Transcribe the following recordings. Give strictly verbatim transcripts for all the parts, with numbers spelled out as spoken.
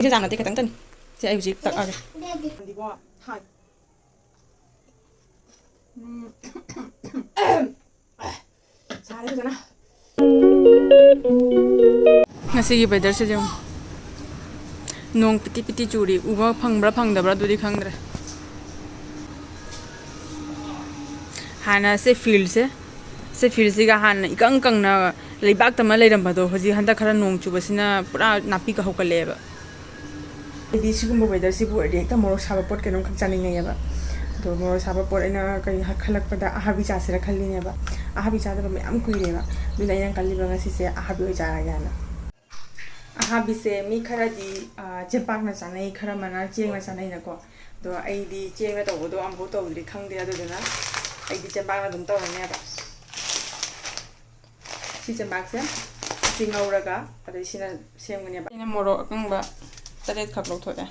ꯁꯤꯁꯦ ꯌꯥꯝ ꯅꯠꯇꯦ, ꯈꯤꯇꯪꯇꯅꯤ꯫ ꯁꯦ, ꯑꯩ ꯍꯧꯖꯤꯛ ꯇꯛꯑꯒꯦ꯫ ꯎꯝ꯫ ꯁꯥꯔꯦ ꯐꯖꯅ꯫ ꯉꯁꯤꯒꯤ weatherꯁꯦ ꯌꯦꯡꯉꯨ꯫ ꯅꯣꯡ ꯄꯤꯇꯤ ꯄꯤꯇꯤ ꯆꯨꯔꯤ꯫ ꯎꯕ ꯐꯪꯕ꯭ꯔꯥ ꯐꯪꯗꯕ꯭ꯔꯥ ꯑꯗꯨꯗꯤ ꯈꯪꯗ꯭ꯔꯦ꯫ ꯍꯥꯟꯅ ꯁꯤ fieldꯁꯦ, ꯁꯤ fieldꯁꯤꯒ ꯍꯥꯟꯅ ꯏꯀꯪ ꯀꯪꯅ ꯂꯩꯕꯥꯛꯇꯃ ꯂꯩꯔꯝꯕꯗꯣ, ꯍꯧꯖꯤꯛ ꯍꯟꯗꯛ ꯈꯔ ꯅꯣꯡ ꯆꯨꯕꯁꯤꯅ ꯄꯨꯔꯥ ꯅꯥꯄꯤꯒ ꯍꯧꯒꯠꯂꯛꯑꯦꯕ꯫ ꯑꯩꯗꯤ ꯁꯤꯒꯨꯝꯕ weatherꯁꯤꯕꯨ ꯑꯣꯏꯔꯗꯤ ꯍꯦꯛꯇ ꯃꯣꯔꯣꯛ ꯁꯥꯕ ꯄꯣꯠ ꯀꯩꯅꯣꯝꯈꯛ ꯆꯥꯅꯤꯡꯉꯦꯕ꯫ ꯑꯗꯣ ꯃꯣꯔꯣꯛ ꯁꯥꯕ ꯄꯣꯠ ꯑꯩꯅ ꯀꯔꯤ ꯈꯜꯂꯛꯄꯗ ꯑꯍꯥꯕꯤ ꯆꯥꯁꯤꯔ ꯈꯜꯂꯤꯅꯦꯕ꯫ ꯑꯍꯥꯕꯤ ꯆꯥꯗꯕ ꯃꯌꯥꯝ ꯀꯨꯏꯔꯦꯕ꯫ ꯑꯗꯨꯅ ꯑꯩꯅ ꯈꯜꯂꯤꯕ ꯉꯁꯤꯁꯦ ꯑꯍꯥꯕꯤ ꯑꯣꯏ ꯆꯥꯔꯒꯦ ꯍꯥꯏꯅ꯫ ꯑꯍꯥꯕꯤꯁꯦ ꯃꯤ ꯈꯔꯗꯤ, ꯑ, ꯆꯦꯡꯄꯥꯛꯅ ꯆꯥꯅꯩ, ꯈꯔ ꯑꯃꯅ ꯆꯦꯡꯅ ꯆꯥꯅꯩꯅꯀꯣ꯫ ꯑꯗꯣ ꯑꯩꯗꯤ ꯆꯦꯡꯅ ꯇꯧꯕꯗꯣ ꯑꯃꯨꯛꯐꯥꯎ ꯇꯧꯗ꯭ꯔꯤ, ꯈꯪꯗꯦ꯫ ꯑꯗꯨꯗꯨꯅ ꯑꯩꯗꯤ ꯆꯦꯡꯄꯥꯛꯅ ꯑꯗꯨꯝ ꯇꯧꯔꯅꯦꯕ꯫ ꯁꯤ ꯆꯦꯡꯄꯥꯛꯁꯦ ꯑꯁꯤ ꯉꯧꯔꯒ ꯑꯗꯩ ꯁꯤꯅ ꯁꯦꯝꯒꯅꯦꯕ꯫ ꯑꯩꯅ ꯃꯣꯔꯣꯛ ꯑꯀꯪꯕ ꯇꯔꯦꯠꯈꯛ ꯂꯧꯊꯣꯛꯑꯦ꯫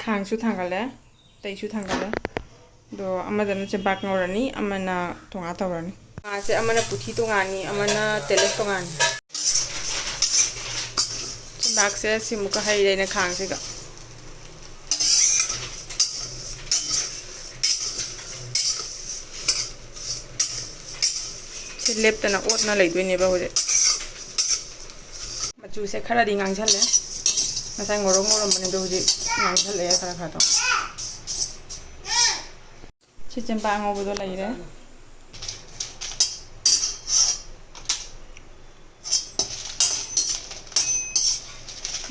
ꯈꯥꯡꯁꯨ ꯊꯥꯡꯒꯠꯂꯦ, ꯇꯩꯁꯨ ꯊꯥꯡꯒꯠꯂꯦ꯫ ꯑꯗꯣ ꯑꯃꯗꯅ ꯆꯦꯡꯄꯥꯛ ꯉꯧꯔꯅꯤ, ꯑꯃꯅ ꯇꯣꯉꯥꯟ ꯇꯧꯔꯅꯤ꯫ ꯉꯥꯁꯦ ꯑꯃꯅ ꯄꯨꯊꯤ ꯇꯣꯉꯥꯟꯅꯤ, ꯑꯃꯅ ꯇꯦꯂꯦꯛ ꯇꯣꯉꯥꯟꯅꯤ꯫ ꯆꯦꯡꯄꯥꯛꯁꯦ ꯁꯤꯃꯨꯛꯀ ꯍꯩꯔꯦ ꯑꯩꯅ ꯈꯥꯡꯁꯤꯒ꯫ ꯁꯤ ꯂꯦꯞꯇꯅ ꯑꯣꯠꯅ ꯂꯩꯗꯣꯏꯅꯦꯕ ꯍꯧꯖꯤꯛ꯫ ꯃꯆꯨꯁꯦ ꯈꯔꯗꯤ ꯉꯥꯡꯁꯜꯂꯦ꯫ ꯉꯁꯥꯏ ꯉꯧꯔꯣꯛ ꯉꯧꯔꯝꯕꯅꯦ, ꯑꯗꯣ ꯍꯧꯖꯤꯛ ꯉꯥꯡꯁꯜꯂꯛꯑꯦ ꯈꯔ ꯈꯔ ꯑꯗꯨꯝ꯫ ꯁꯤ ꯆꯦꯡꯄꯥꯛ ꯑꯉꯧꯕꯗꯣ ꯂꯩꯔꯦ꯫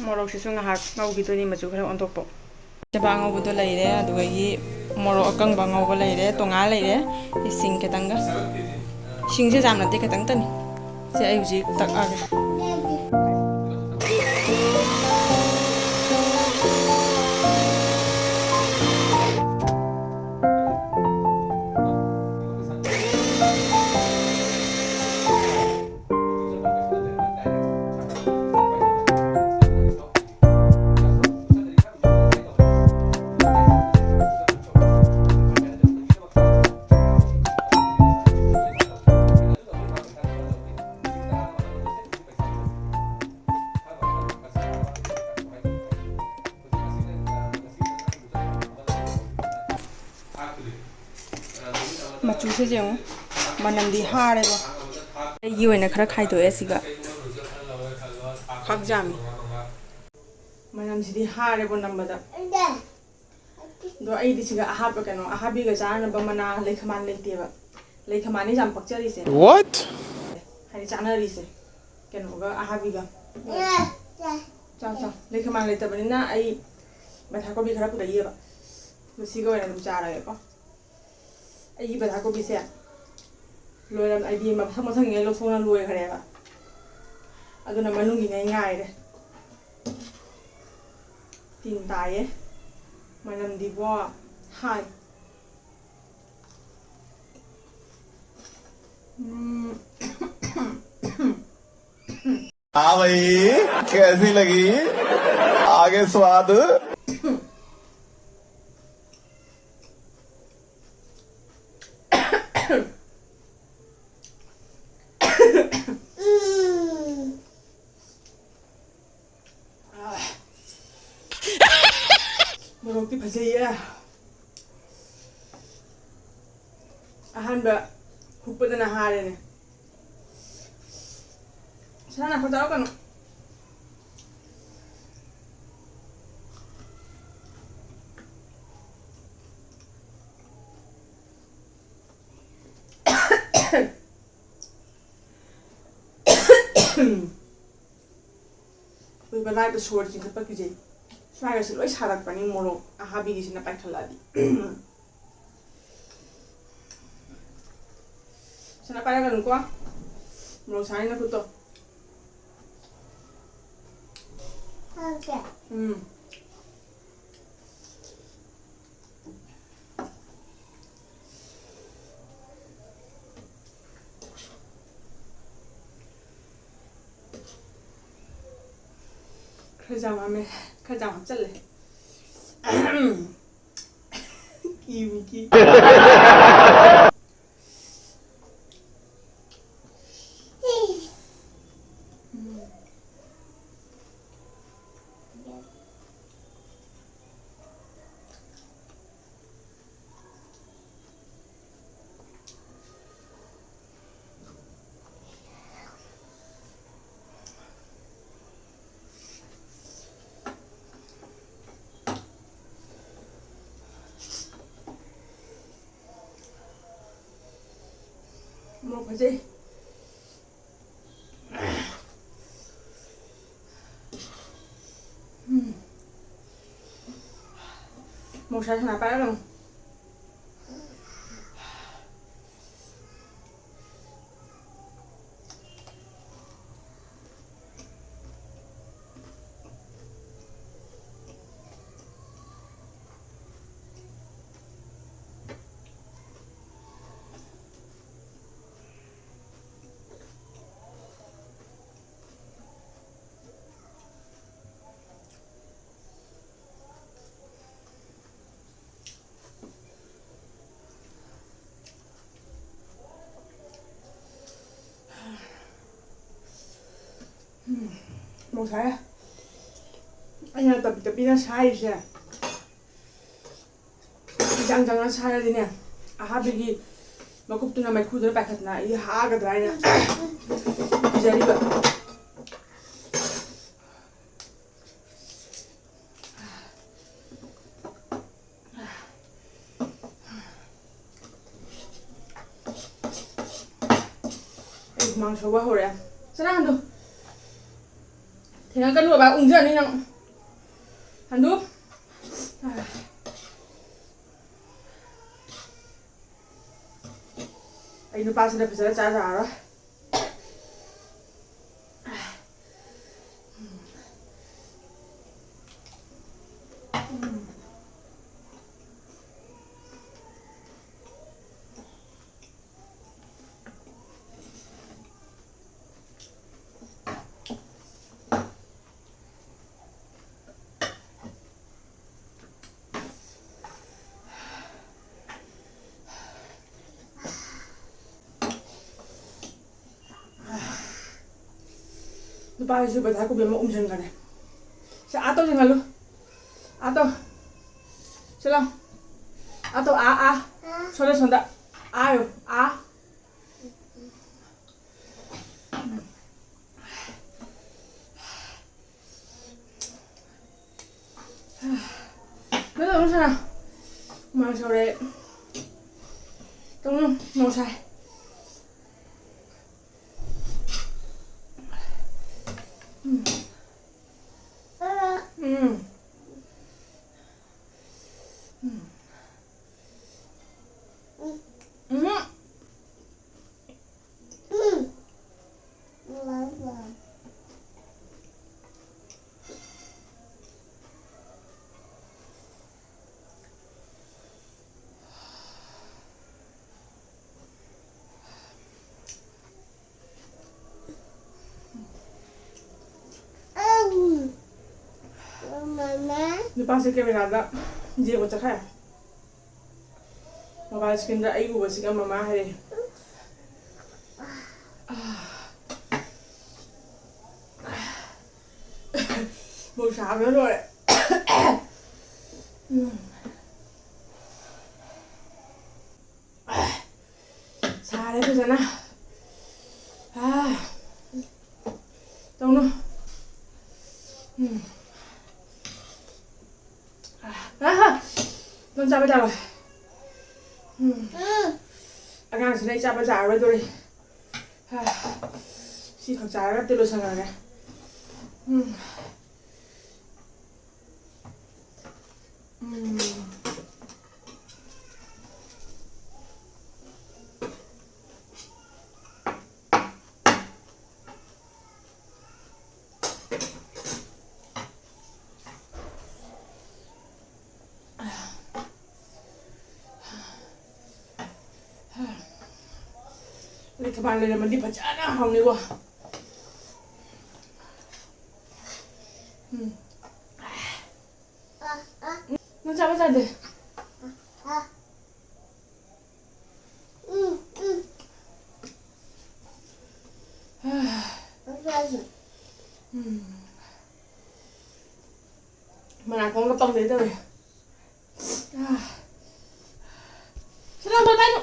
ꯃꯣꯔꯣꯛꯁꯤꯁꯨ ꯉꯥꯏꯍꯥꯛ ꯉꯧꯈꯤꯗꯣꯏꯅꯤ, ꯃꯆꯨ ꯈꯔ ꯑꯣꯟꯊꯣꯛꯄ꯫ ꯆꯦꯡꯄꯥꯛ ꯑꯉꯧꯕꯗꯣ ꯂꯩꯔꯦ, ꯑꯗꯨꯗꯒꯤ ꯃꯣꯔꯣꯛ ꯑꯀꯪꯕ ꯑꯉꯧꯕ ꯂꯩꯔꯦ, ꯇꯣꯉꯥꯟ ꯂꯩꯔꯦ꯫ ꯏꯁꯤꯡ ꯈꯤꯇꯪꯒ꯫ ꯏꯁꯤꯡꯁꯦ ꯌꯥꯝ ꯅꯠꯇꯦ, ꯈꯤꯇꯪꯇꯅꯤ꯫ ꯁꯦ, ꯑꯩ ꯍꯧꯖꯤꯛ ꯇꯛꯑꯒꯦ꯫ ꯃꯆꯨꯁꯦ ꯌꯦꯡꯉꯨ, ꯃꯅꯝꯗꯤ ꯍꯥꯔꯦꯕ꯫ ꯑꯩꯒꯤ ꯑꯣꯏꯅ ꯈꯔ ꯈꯥꯏꯗꯣꯛꯑꯦ ꯁꯤꯒ꯫ ꯈꯥꯛ ꯌꯥꯝꯃꯤ꯫ ꯃꯅꯝꯁꯤꯗꯤ ꯍꯥꯔꯦꯕꯣ ꯅꯝꯕꯗ꯫ ꯑꯗꯣ ꯑꯩꯗꯤ ꯁꯤꯒ ꯑꯍꯥꯞꯄ ꯀꯩꯅꯣ ꯑꯍꯥꯕꯤꯒ ꯆꯥꯅꯅꯕ ꯃꯅꯥ ꯂꯩꯈꯃꯥꯟ ꯂꯩꯇꯦꯕ꯫ ꯂꯩꯈꯃꯥꯟꯅꯤ ꯌꯥꯝ ꯄꯛꯆꯔꯤꯁꯦ꯫ What? ꯍꯥꯏꯗꯤ ꯆꯥꯅꯔꯤꯁꯦ ꯀꯩꯅꯣꯒ ꯑꯍꯥꯕꯤꯒ꯫ ꯆꯥꯎ, ꯆꯥꯎ꯫ ꯂꯩꯈꯃꯥꯟ ꯂꯩꯇꯕꯅꯤꯅ ꯑꯩ ꯕꯟꯙꯀꯣꯕꯤ ꯈꯔ ꯄꯨꯔꯛꯏꯌꯦꯕ꯫ ꯑꯗꯣ ꯁꯤꯒ ꯑꯣꯏꯅ ꯑꯗꯨꯝ ꯆꯥꯔꯒꯦꯀꯣ꯫ ꯑꯩꯒꯤ ꯕꯟꯙꯀꯣꯕꯤꯁꯦ ꯂꯣꯏꯔꯝ-, ꯑꯩꯗꯤ ꯃꯊꯪ ꯃꯊꯪꯉꯩ ꯂꯧꯊꯣꯛꯅ ꯂꯣꯏꯈ꯭ꯔꯦꯕ꯫ ꯑꯗꯨꯅ ꯃꯅꯨꯡꯒꯤꯉꯩ ꯉꯥꯏꯔꯦ꯫ ꯇꯤꯟ ꯇꯥꯏꯌꯦ꯫ ꯃꯅꯝꯗꯤꯕꯣ ꯍꯥꯏ꯫ ꯎꯝ꯫ हाँ भाई, कैसी लगी? आगे स्वाद। ꯃꯣꯔꯣꯛꯇꯤ ꯐꯖꯩꯌꯦ꯫ ꯑꯍꯥꯟꯕ ꯍꯨꯛꯄꯗꯅ ꯍꯥꯔꯦꯅꯦ꯫ ꯁꯅꯥ ꯅꯥꯈꯣ ꯆꯥꯔꯛꯀꯅꯨ꯫ ꯑꯣꯏꯕ ꯂꯥꯏꯕ ꯁꯣꯔ ꯆꯤꯡꯈꯠꯄ ꯀꯤꯖꯩ꯫ ꯁ꯭ꯋꯥꯏꯒꯁꯦ ꯂꯣꯏ ꯁꯥꯔꯛꯄꯅꯤ ꯃꯣꯔꯣꯛ ꯑꯍꯥꯕꯤꯒꯤꯁꯤꯅ ꯄꯥꯏꯈꯠꯂꯛꯑꯗꯤ꯫ ꯁꯅꯥ ꯄꯥꯏꯔꯛꯀꯅꯨꯀꯣ꯫ ꯃꯣꯔꯣꯛ ꯁꯥꯅꯤ ꯅꯈꯨꯠꯇꯣ꯫ ꯎꯝ꯫ ꯈꯔ ꯌꯥꯝꯃꯝꯃꯦ꯫ ꯈꯔ ꯌꯥꯝ ꯍꯥꯞꯆꯜꯂꯦ꯫ ꯀꯤꯕꯨ ꯀꯤ꯫ ꯐꯖꯩ꯫ ꯎꯝ꯫ ꯃꯣꯔꯣꯛ ꯁꯥꯏ ꯁꯅꯥ ꯄꯥꯏꯔꯒꯅꯨ꯫ ꯃꯣꯔꯣꯛ ꯁꯥꯏ꯫ ꯑꯩꯅ ꯇꯞꯄꯤ ꯇꯞꯄꯤꯅ ꯁꯥꯏꯔꯤꯁꯦ꯫ ꯏꯟꯖꯥꯡ ꯆꯪꯅ ꯁꯥꯏꯔꯗꯤꯅꯦ, ꯑꯍꯥꯕꯤꯒꯤ ꯃꯀꯨꯞꯇꯨꯅ ꯃꯩꯈꯨꯗꯨꯅ ꯄꯥꯏꯈꯠꯇꯅ ꯑꯩꯗꯤ ꯍꯥꯒꯗ꯭ꯔꯥ ꯍꯥꯏꯅ ꯀꯤꯖꯔꯤꯕ꯫ ꯑꯩ ꯍꯨꯃꯥꯡ ꯁꯧꯕ ꯍꯧꯔꯛꯑꯦ꯫ ꯆꯅꯥ ꯍꯟꯗꯣ꯫ ꯊꯦꯡꯉꯛꯀꯅꯨ ꯕꯕꯥ, ꯎꯪꯖꯅꯤ ꯅꯪ꯫ ꯍꯟꯗꯣ꯫ ꯑꯩ ꯅꯨꯄꯥꯁꯤꯗ ꯐꯖꯅ ꯆꯥꯖꯔꯔꯣꯏ꯫ ꯅꯨꯄꯥꯒꯤꯁꯨ ꯕꯗꯥ ꯀꯣꯕꯤ ꯑꯃ ꯎꯝꯁꯤꯟꯈꯔꯦ꯫ ꯁꯦ, ꯑꯥ ꯇꯧꯁꯤꯟꯍꯜꯂꯨ꯫ ꯑꯥ ꯇꯧ꯫ ꯁꯤ ꯂꯥꯎ꯫ ꯑꯥ ꯇꯧ, ꯑꯥ, ꯑꯥ꯫ ꯁꯣꯝꯗ, ꯁꯣꯝꯗ꯫ ꯑꯥ ꯌꯣ, ꯑꯥ꯫ ꯅꯪ ꯑꯗꯨꯝ ꯁꯥꯟꯅ꯫ ꯍꯨꯃꯥꯡ ꯁꯧꯔꯦ꯫ ꯇꯧꯅꯨ, ꯃꯣꯔꯣꯛ ꯁꯥꯏ꯫ ꯅꯨꯄꯥꯁꯦ ꯀꯦꯃꯦꯔꯥꯗ ꯌꯦꯡꯕ ꯆꯠꯈ꯭ꯔꯦ꯫ ꯃꯣꯕꯥꯏꯜ ꯁ꯭ꯀ꯭ꯔꯤꯟꯗ ꯑꯩ ꯎꯕꯁꯤꯒ ꯃꯃꯥ ꯍꯥꯏꯔꯛꯑꯦ꯫ ꯃꯣꯔꯣꯛ ꯁꯥꯕꯅ ꯂꯣꯏꯔꯦ꯫ ꯎꯝ꯫ ꯁꯥꯔꯦ ꯐꯖꯅ꯫ ꯑꯥ꯫ ꯇꯧꯅꯨ꯫ ꯎꯝ꯫ ꯑꯥ꯫ ꯅꯪ ꯆꯥꯕ ꯌꯥꯔꯣꯏ꯫ ꯎꯝ꯫ ꯑꯉꯥꯡꯁꯤꯅ ꯑꯩ ꯆꯥꯕ ꯌꯥꯔꯔꯣꯏꯗꯧꯔꯤ꯫ ꯑꯥ꯫ ꯁꯤ ꯈꯛ ꯆꯥꯔꯒ ꯑꯝꯇ ꯂꯣꯏꯁꯟꯈ꯭ꯔꯒꯦ꯫ ꯎꯝ꯫ ꯎꯝ꯫ ꯂꯩ ꯊꯝꯕꯥꯜ ꯂꯩꯔꯝꯃꯗꯤ ꯐꯖꯅ ꯍꯥꯎꯅꯤꯀꯣ꯫ ꯎꯝ꯫ ꯅꯪ ꯆꯥꯕ ꯆꯥꯗꯦ꯫ ꯎꯝ꯫ ꯃꯅꯥꯀꯣꯡꯒ ꯄꯪꯒꯦ ꯇꯧꯋꯦ꯫ ꯁꯤ ꯅꯪ ꯃꯣꯕꯥꯏꯜ ꯄꯥꯏꯅꯨ꯫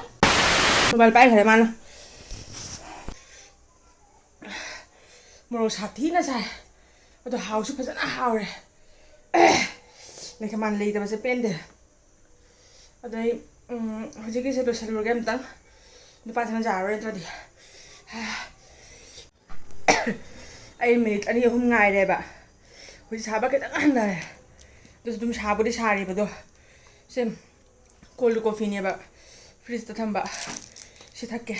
ꯃꯣꯕꯥꯏꯜ ꯄꯥꯏꯈ꯭ꯔꯦ ꯃꯥꯅ꯫ ꯃꯣꯔꯣꯛ ꯁꯥꯊꯤꯅ ꯁꯥꯏ꯫ ꯑꯗꯣ ꯍꯥꯎꯁꯨ ꯐꯖꯅ ꯍꯥꯎꯔꯦ꯫ ꯂꯩ ꯊꯝꯕꯥꯜ ꯂꯩꯇꯕꯁꯦ ꯄꯦꯟꯗꯦ꯫ ꯑꯗꯩ, ꯎꯝ, ꯍꯧꯖꯤꯛꯀꯤꯁꯦ ꯂꯣꯏꯁꯤꯜꯂꯨꯔꯒꯦ ꯑꯝꯇꯪ꯫ ꯅꯨꯄꯥꯁꯤꯅ ꯌꯥꯔꯔꯣꯏ ꯅꯠꯇ꯭ꯔꯗꯤ꯫ ꯑꯩ ꯃꯤꯅꯤꯠ ꯑꯅꯤ ꯑꯍꯨꯝ ꯉꯥꯏꯔꯦꯕ꯫ ꯍꯧꯖꯤꯛ ꯁꯥꯕ ꯈꯤꯇꯪ ꯍꯟꯊꯔꯦ꯫ ꯑꯗꯨꯁꯨ ꯑꯗꯨꯝ ꯁꯥꯕꯨꯗꯤ ꯁꯥꯔꯤꯕꯗꯣ꯫ ꯁꯦ, ꯀꯣꯜꯗ ꯀꯣꯐꯤꯅꯦꯕ꯫ ꯐ꯭ꯔꯤꯖꯇ ꯊꯝꯕ꯫ ꯁꯤ ꯊꯛꯀꯦ꯫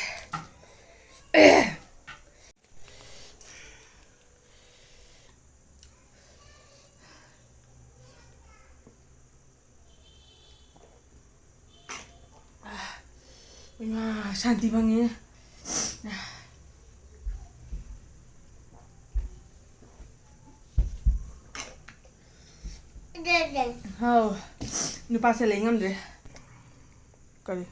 ꯏꯃꯥ, ꯁꯥꯟꯇꯤ ꯐꯪꯉꯦ꯫ ꯍꯥꯎ, ꯅꯨꯄꯥꯁꯦ ꯂꯩ ꯉꯝꯗ꯭ꯔꯦ꯫ ꯀꯔꯤ?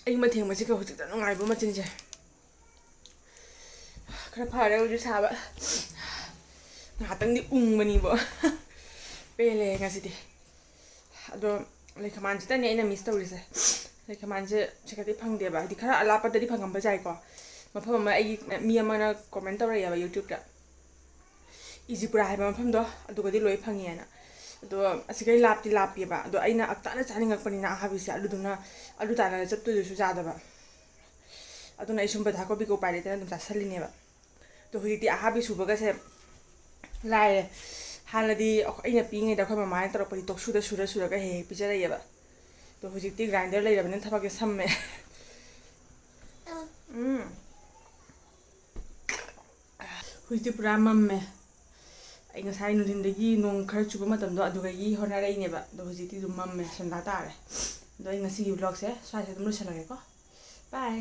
ꯑꯌꯨꯛ ꯃꯊꯦꯡꯕꯁꯤꯒ ꯍꯧꯖꯤꯛꯇ ꯅꯨꯡꯉꯥꯏꯕ ꯃꯆꯤꯟꯁꯦ꯫ ꯈꯔ ꯐꯔꯦ ꯍꯧꯖꯤꯛ ꯁꯥꯕ꯫ ꯉꯥꯏꯍꯥꯛꯇꯪꯗꯤ ꯎꯪꯕꯅꯤꯕꯣ꯫ ꯄꯦꯜꯂꯦ ꯉꯁꯤꯗꯤ꯫ ꯑꯗꯣ ꯂꯩꯈꯃꯥꯟꯁꯤꯗꯅꯦ ꯑꯩꯅ ꯃꯤꯁ ꯇꯧꯔꯤꯁꯦ꯫ ꯂꯩꯈꯃꯥꯟꯁꯦ ꯁꯤꯗꯗꯤ ꯐꯪꯗꯦꯕ, ꯍꯥꯏꯗꯤ ꯈꯔ ꯑꯂꯥꯞꯄꯗꯗꯤ ꯐꯪꯉꯝꯕꯁꯨ ꯌꯥꯏꯀꯣ꯫ ꯃꯐꯝ ꯑꯃ ꯑꯩꯒꯤ ꯃꯤ ꯑꯃꯅ ꯀꯣꯃꯦꯟ ꯇꯧꯔꯛꯑꯦꯕ ꯌꯨꯇ꯭ꯌꯨꯕꯇ, ꯏꯖꯤꯄꯨꯔꯥ ꯍꯥꯏꯕ ꯃꯐꯝꯗꯣ ꯑꯗꯨꯒꯗꯤ ꯂꯣꯏ ꯐꯪꯉꯦꯅ꯫ ꯑꯗꯣ ꯑꯁꯤꯈꯩ ꯂꯥꯞꯇꯤ ꯂꯥꯞꯄꯦꯕ꯫ ꯑꯗꯣ ꯑꯩꯅ ꯑꯛꯇꯥꯅ ꯆꯥꯅꯤꯡꯉꯛꯄꯅꯤꯅ ꯑꯍꯥꯕꯤꯁꯦ, ꯑꯗꯨꯗꯨꯅ ꯑꯗꯨ ꯇꯥꯟꯅꯔ ꯆꯠꯇꯣꯏꯗꯨꯁꯨ ꯌꯥꯗꯕ꯫ ꯑꯗꯨꯅ ꯑꯩ ꯁꯨꯝ ꯕꯗꯥ ꯀꯣꯕꯤꯒ ꯎꯄꯥꯏ ꯂꯩꯇꯅ ꯑꯗꯨꯝ ꯆꯥꯁꯜꯂꯤꯅꯦꯕ꯫ ꯑꯗꯣ ꯍꯧꯖꯤꯛꯇꯤ ꯑꯍꯥꯕꯤ ꯁꯨꯕꯒꯁꯦ ꯂꯥꯏꯔꯦ꯫ ꯍꯥꯟꯅꯗꯤ ꯑꯩꯈꯣꯏ, ꯑꯩꯅ ꯄꯤꯛꯏꯉꯩꯗ ꯑꯩꯈꯣꯏ ꯃꯃꯥꯅ ꯇꯧꯔꯛꯄꯗꯤ ꯇꯣꯛꯁꯨꯗ ꯁꯨꯔ ꯁꯨꯔꯒ ꯍꯦꯛ ꯍꯦꯛ ꯄꯤꯖꯔꯛꯑꯦꯕ꯫ ꯑꯗꯣ ꯍꯧꯖꯤꯛꯇꯤ ꯒ꯭ꯔꯥꯏꯟꯗꯔ ꯂꯩꯔꯕꯅꯤꯅ ꯊꯕꯛꯁꯦ ꯁꯝꯃꯦ꯫ ꯎꯝ꯫ ꯍꯧꯖꯤꯛꯇꯤ ꯄꯨꯔꯥ ꯃꯝꯃꯦ꯫ ꯑꯩ ꯉꯁꯥꯏ ꯅꯨꯡꯊꯤꯟꯗꯒꯤ ꯅꯣꯡ ꯈꯔ ꯆꯨꯕ ꯃꯇꯝꯗꯣ ꯑꯗꯨꯗꯒꯤ ꯍꯣꯠꯅꯔꯛꯏꯅꯦꯕ꯫ ꯑꯗꯣ ꯍꯧꯖꯤꯛꯇꯤ ꯑꯗꯨꯝ ꯃꯝꯃꯦ, ꯁꯟꯗꯥ ꯇꯥꯔꯦ꯫ ꯑꯗꯣ ꯑꯩ ꯉꯁꯤꯒꯤ ꯕ꯭ꯂꯣꯒꯁꯦ ꯁ꯭ꯋꯥꯏꯗ ꯑꯗꯨꯝ ꯂꯣꯏꯁꯤꯜꯂꯒꯦꯀꯣ꯫ ꯕꯥꯏ꯫